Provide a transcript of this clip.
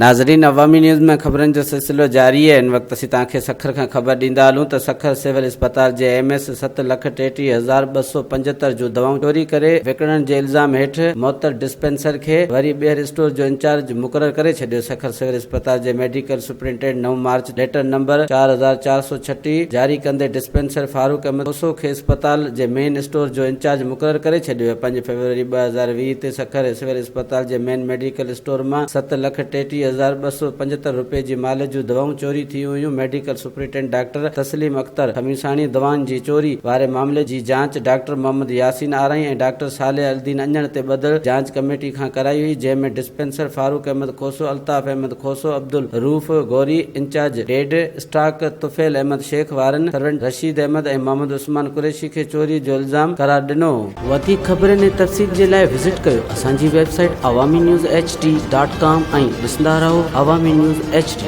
ناظرين عوامي نيوز ۾ خبرن جو سلسلو جاري آهي هن وقت اسين توهان کي سکر کان خبر ڏيندا هلون ته سکر سول اسپتال جي ايم ايس 7,33,275 جون دوائون چوري ڪري وڪڻڻ جي الزام هيٺ معطل ڊسپينسر کي وري ٻيهر اسٽور جو انچارج مقرر ڪري ڇڏيو سکر سول اسپتال جي ميڊيڪل سپرنٽينڊنٽ نو مارچ ليٽر نمبر 4436 جاري ڪندي ڊسپينسر فاروق احمد کوسو کي اسپتال جي مين اسٽور جو انچارج مقرر ڪري ڇڏيو آهي. پنج فيبروري 2020 تي سکر سول اسپتال جي مين ميڊيڪل اسٽور مان 7,33,275 رپئي جي مال جون دوائون چوري ٿيون هيون. Medical superintendent doctor Tasleem Akhtar Khamisani دوائن جي چوري واري معاملي جي جاچ ڊاڪٽر محمد ياسين آرائين ۽ ڊاڪٽر صالح الدين اڃڻ تي ٻڌل جاچ ڪميٽي کان ڪرائي هئي جنهن ۾ dispenser Farooq Ahmed Khoso, Altaf Ahmed Khoso, Abdul Rauf Ghauri, incharge dead stock Tufail Ahmed Shaikh وارن سرونٽ رشيد احمد ۽ محمد عثمان قريشي کي چوري جو الزام قرار ڏنو. وڌيڪ خبرن ۽ تفصيل جي لاء وزٽ ڪيو اسان جي website Awami news H D dot com ۽ ڏسندا رهو عوامي نيوز ايڇ ڊي.